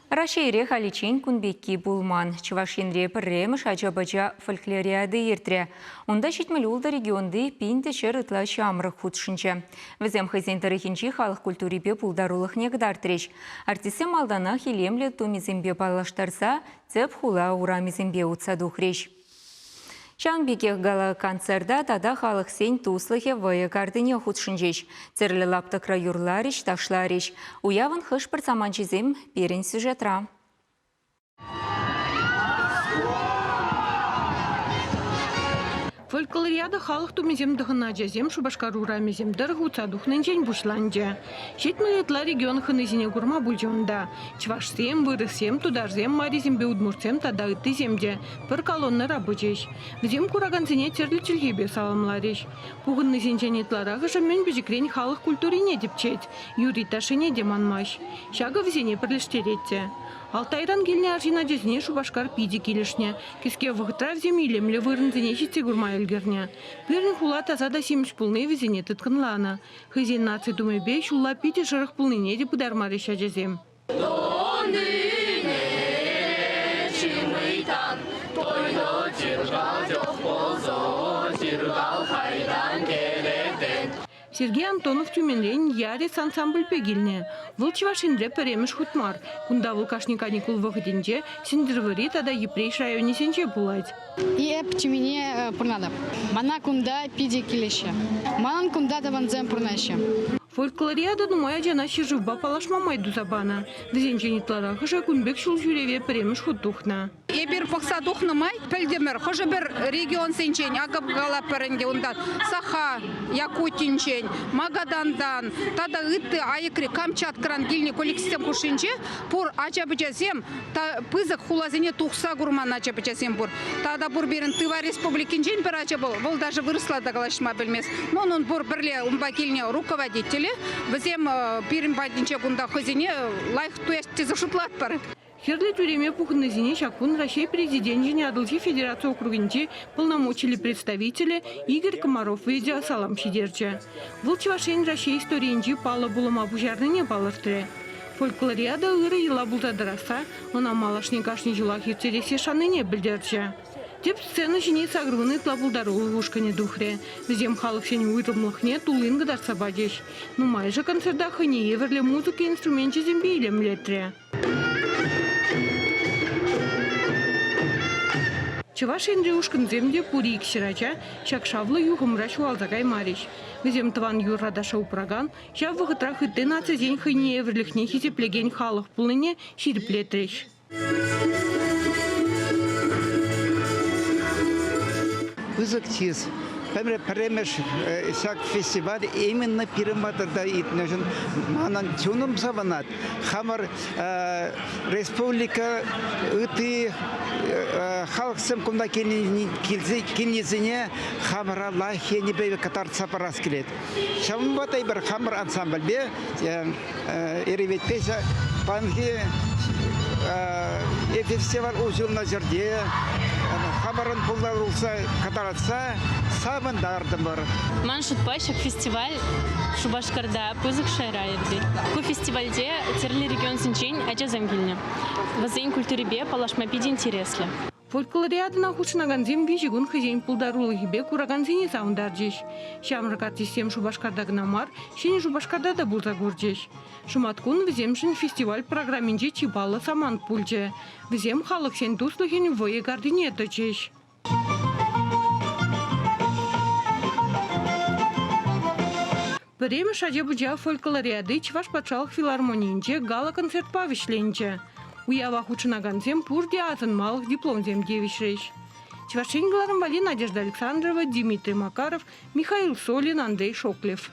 Раҫҫейре халиччен кун пекки пулман. Чӑваш Енре пӗрремӗш ача-пӑча фольклориади иртрӗ. Унта 76 регионти 1100 ытла ҫамрӑк хутшӑнчӗ. Вӗсем хӑйсен тӑрӑхӗнчи халӑх культурипе пултарулӑхне кӑтартрӗҫ. Артистсем малтанах илемлӗ тумӗсемпе паллаштарса тӗп хула урамӗсемпе утса тухрӗҫ. Ҫавӑн пекех гала-концерта тата халӑхсен туслӑхӗ вӑйӑ картине хутшӑнчӗҫ. Тӗрлӗ лаптӑкра юрларӗҫ, ташларӗҫ. Уявӑн хӑш-пӗр саманчӗсем пирӗн сюжетра. Фольклориада халӑх тумӗсем тӑхӑннӑ ачасем Шупашкар урамӗсем тӑрӑх утса тухнинчен пуҫланчӗ. 70 ытла регион хӑнисене курма пулчӗ унта. Чӑвашсем, вырӑссем, тутарсем, марисемпе удмуртсем тата ыттисем те пӗр колоннӑра пычӗҫ. Вӗсем куракансене тӗрлӗ чӗлхепе саламларӗҫ. Пухӑннисенчен ытларахӑшӗ мӗн пӗчӗкрен халӑх культурине тӗпчет, юрри-ташшине те манмасть. Ҫакӑ вӗсене пӗрлештерет те. Алтайран килнӗ арҫын ачасене Шупашкар питӗ килӗшнӗ. Кӗске вӑхӑтра вӗсем илемлӗ вырӑнсене ҫитсе курма ӗлкӗрнӗ. Пирӗн хула таса та симӗс пулни вӗсене тыткӑнланӑ. Хӑйсен наци тумӗпе ҫулла питӗ шӑрӑх пулнине те пытармарӗҫ ачасем. Сергей Антонов Тюменрен Ярец ансамбльпе килнӗ. Вӑл Чӑваш Енре пӗрремӗш хут мар. Кунта вӑл кашни каникул вӑхӑтӗнче Сӗнтӗрвӑрри тата Йӗпреҫ районӗсенче пулать. Эп Тюмене пурӑнатӑп. Мана кунта питӗ килӗшӗ. Манӑн кунта тӑвансем пурӑнаҫҫӗ. Фольклориада нумай ачана ҫӗршывпа паллашма май туса панӑ. Вӗсенчен ытларахӑшӗ кун пек ҫул ҫӳреве пӗрремӗш хут тухнӑ. Эпир пӑхса тухнӑ май пӗлтӗмӗр, хӑшӗ-пӗр регионсенчен, акӑ калатпӑр ӗнтӗ унтан, Саха, Якутинчен, Магадантан тата ытти айӑкри Камчаткӑран килнӗ коллективсем хушшинче пур ача-пӑчасем, пысӑк хуласене тухса курман ача-пӑчасем пур. Тата пур пирӗн Тыва Республикинчен пӗр ача вӑл, вӑл даже вырӑсла та калаҫма пӗлмест. Но унӑн пур пӗрле унпа килнӗ руководителӗ, вӗсем пирӗн патӗнче кунта хӑйсене лайӑх туяс тесе шутлатпӑр. Хӗрлӗ тӳреме пухӑннисене ҫак кун Раҫҫей Президенчӗн Атӑлҫи федераци округӗнчи полномочиллӗ представителӗ Игорь Комаров видеосалам ҫитерчӗ. Вӑл Чӑваш Ен Раҫҫей историйӗнчи паллӑ пулӑма пуҫарнине палӑртрӗ. Фольклориада ырӑ йӑла пулса тӑрасса, ӑна малашне кашни ҫулах ирттерессе шаннине пӗлтерчӗ. Тӗп сцена ҫине 80 ытла пултарулӑх ушкӑнӗ тухрӗ. Вӗсем халӑхсен уйрӑмлӑхне туллин кӑтартса пачӗҫ. Нумайӑшӗ концерта хӑйне евӗрлӗ музыка инструменчӗсемпе илемлетрӗ. Чӑваш Енри ушкӑнсем те пур икҫӗр ача ҫак шавлӑ юхӑмра ҫухалса каймарӗҫ. Вӗсем тӑван юрра-ташша упракан, ҫав вӑхӑтрах ытти нацисен хӑйне евӗрлӗхне хисеплекен халӑх пулнине ҫирӗплетрӗҫ. Пысӑк чыс. Пӗрремӗш ҫак фестиваль именно пирӗн патӑрта иртнӗшӗн манӑн чунӑм савӑнать. Хамӑр республика ытти халӑхсем кунта килнисене хамӑра лайӑх енӗпе кӑтартса парас килет. Ҫавӑнпа та эпир хамӑр ансамбльпе Эреветпе паянхи фестиваль уҫӑлнӑ ҫӗрте хамӑрӑн пултарулӑха кӑтартса савӑнтартӑмӑр. Ман шутпа, ҫак фестиваль Шупашкарта пысӑк шайра иртет. Ку фестивальте тӗрлӗ регионсенчен ачасем килнӗ. Вӗсен культурипе паллашма питӗ интереслӗ. Фольклориадӑна хутшӑнакансем виҫӗ кун хӑйсен пултарулӑхӗпе куракансене савӑнтарчӗҫ. Ҫамрӑк артистсем Шупашкарта кӑна мар, Ҫӗнӗ Шупашкарта та пулса курчӗҫ. Шӑматкун вӗсемшӗн фестиваль программинче чи паллӑ самант пулчӗ. Вӗсем халӑхсен туслӑхӗн вӑйӑ картине тӑчӗҫ. Пӗрремӗш ача-пӑча фольклориади Чӑваш патшалӑх филармонийӗнче гала-концертпа вӗҫленчӗ. Уява хутшӑнакансем пурте асӑнмалӑх дипломсем тивӗҫрӗҫ. Чӑваш Ен кӑларӑм валли Надежда Александрова, Дмитрий Макаров, Михаил Солин, Андрей Шоклев.